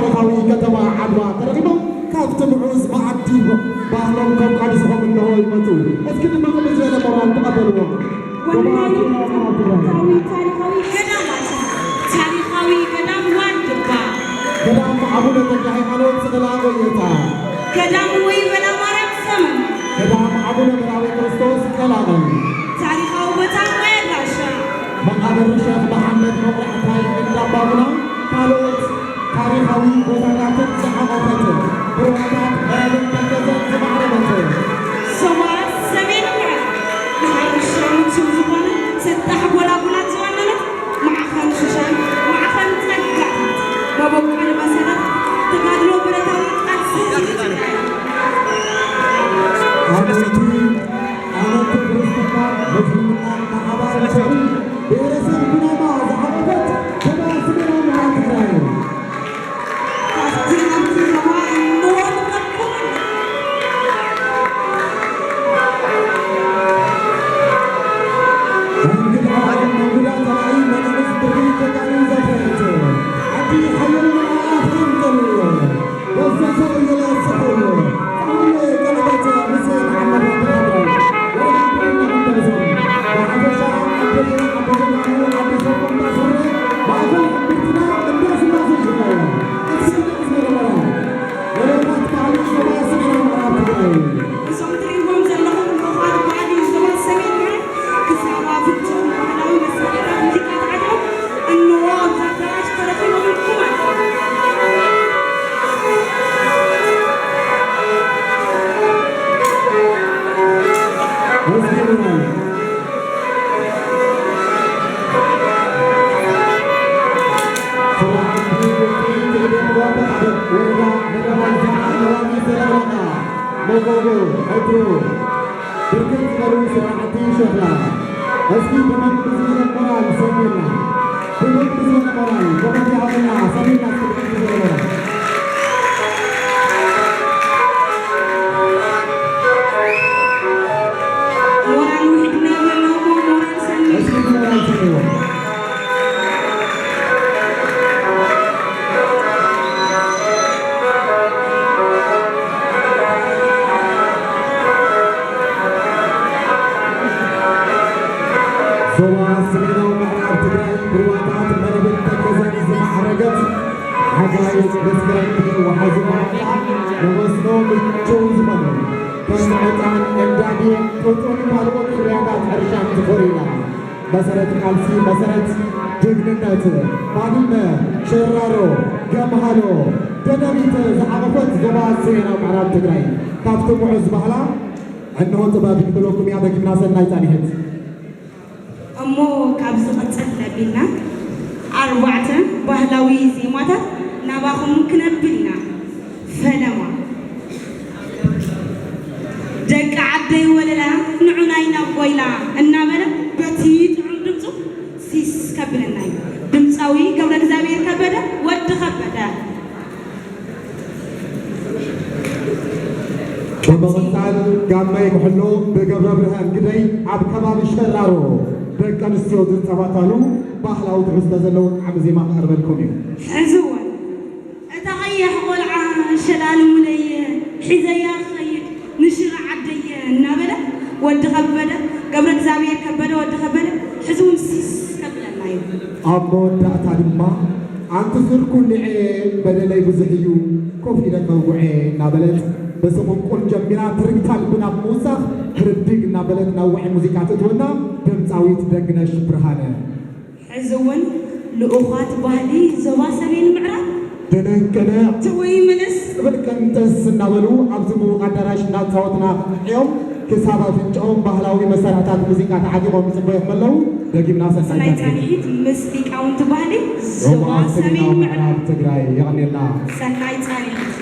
ታሪኻዊ ከተማ ዓድዋ ተረኺቦም ካብቲ ምዑዝ መኣዲ ባህሎም ከቋድስኹም እንሆ ይመጹ። እስኪ ድማ ከምዚ ዝበለ ሞራል ተቐበልዎም። ወናኒ ጥንታዊ ታሪኻዊ ገዳማት፣ ታሪኻዊ ገዳም ዋልድባ፣ ገዳም ኣቡነ ተክለ ሃይማኖት ጽቕላ ቆየታ፣ ገዳም ወይበላ ማርያም ሰሙን፣ ገዳም ኣቡነ መራዊ ክርስቶስ ቀላቐል፣ ታሪኻዊ ቦታ ማይ ኣድራሻ፣ መቓብር ሸኽ መሓመድ መቑራዕታይ እንዳባቡና፣ ካልኦት ታሪኻዊ ቦታታትን ዝሓቖፈት፣ ብሩኻታት መረብን ተከዘን ዝማዕረገት። ዞባ ሰሜን ምዕራብ ንሕርሻ ምቹው ዝኾነ ሰጣሕ ጎላጉላት ዝወነነት ማዕኸን ሽሻን ማዕኸን ጸጋታት መበቆል መሰረት ተጋድሎ ብረታዊ ቃልሲ ህዝቢ ትግራይ። ኣመንቲ ኣመንቲ ክርስትናን ምስልምናን ብሓባር ብሄረሰብ ኩናማ ዝሓቖፈት ዞባ ሰሜናዊ ምዕራብ ትግራይ። ካብቲ ናብቲ ዞባ እንወድቀኩም። እንግድዓ እንግዳ ተራእዩ መናእስ ብሪ ተጋሩ ዘፍረየት ዓዲ ሓየልና ኣፍሪም ቀልዎ። እዞም ትርእይዎም ዘለኹም ልኡኻት ባህሊ ዞባ ሰሜን ምዕራብ ክሳብ ኣፍንጭኦም ባህላዊ መሳርሒታት ሙዚቃ ተዓጢቖም እንሆ ኣብዚ ኣዳራሽ ተረኺቦም ኣለዉ። መጎጎ፣ ዕትሮ፣ ብርክት ዝበሉ ስራሕቲ ሸኽላ። እስኪ ብመንግስቲ ሞራል ሰሚርና፣ ብመንግስቲ ሞራል፣ ብመንግስቲ ሞራል ሰሚርና፣ እስኪ ብመንግስቲ ሞራል። ሞራል ውሒድና ዘለና እሞ ሞራል ሰሚር። እስኪ ሞራል ሰሚርዎ። ዞባ ሰሜናዊ ምዕራብ ትግራይ ብሩባታት መረብን ተከዘን ዝማዕረገት፣ ሓጋይ መስከረም ወሓዚ መዓልታ ንመስኖ ምቹው ዝኾነ፣ ከም ዕጣን፣ እንዳዴ፣ ጡጥን ካልኦት ፍርያታት ሕርሻን ትኾርይና። መሰረት ቃልሲ፣ መሰረት ጅግንነት፣ ባድመ፣ ሸራሮ፣ ገምሃሎ፣ ደደቢት ዝሓቖፈት ዞባ ሰሜናዊ ምዕራብ ትግራይ፣ ካብቲ ምዑዝ ባህላ እንሆ ጥበብ ክትብለኩም እያ። ደጊምና ሰናይ ጻንሒት። እሞ ካብ ዝቕጽል ነቢልና ኣርባዕተ ባህላዊ ዜማታት ናባኹም ክነብል ኢና። ፈለማ። ደቂ ዓደይ ወለላ ንዑናይ ናብ ጎይላ እናበለ በቲ ጥዑም ድምፁ ሲስ ከብለና እዩ። ድምፃዊ ገብረ እግዚኣብሔር ከበደ፣ ወዲ ከበደ። ብምቕጻል ጋመይ ኩሕሎ ብገብረ ብርሃን ግደይ ኣብ ከባቢ ሸራሮ ደቂ ኣንስትዮ ዝፃወታሉ ባህላዊ ትሕዝቶ ዘለዎ ጣዕሚ ዜማ ከቕርበልኩም እዩ። ሕዚ እውን እታ ቀያሕ ቆልዓ ሸላልሙለየ ሒዘያ ክኸይድ ንሽረ ዓደየ እናበለ ወዲ ከበደ ገብረ እግዚኣብሔር ከበደ ወዲ ከበደ ሕዚ እውን ሲስ ከብለና እዩ። ኣብ መወዳእታ ድማ ኣንቲ ስር ኩልዔ በደለይ ብዙሕ እዩ ኮፍ ኢለ ከውግዔ እናበለት በሰቆንቆን ጀሚራ ትርግታ ልብና ብምውሳኽ ህርድግ እናበለት ናብ ዋዒ ሙዚቃ ተእትወና ድምፃዊት ደግነሽ ብርሃነ። ሕዚ እውን ልኡኻት ባህሊ ዞባ ሰሜን ምዕራብ ደነንቀነ ትውይ ምልስ ጽብል ቀንጠስ እናበሉ ኣብዚ ምዉቕ ኣዳራሽ እናተፃወትና እዮም። ክሳብ ኣፍንጫኦም ባህላዊ መሳርሕታት ሙዚቃ ተዓጢቖም ይጽበዮም ኣለዉ። ደጊምና ሰናይ ሰናይ ጻንሒት። ጻንሒት ምስ ሊቃውንቲ ባህሊ ዞባ ዞባ ሰሜን ሰሜናዊ ምዕራብ ምዕራብ ትግራይ። የቐንየልና። ሰናይ ጻንሒት።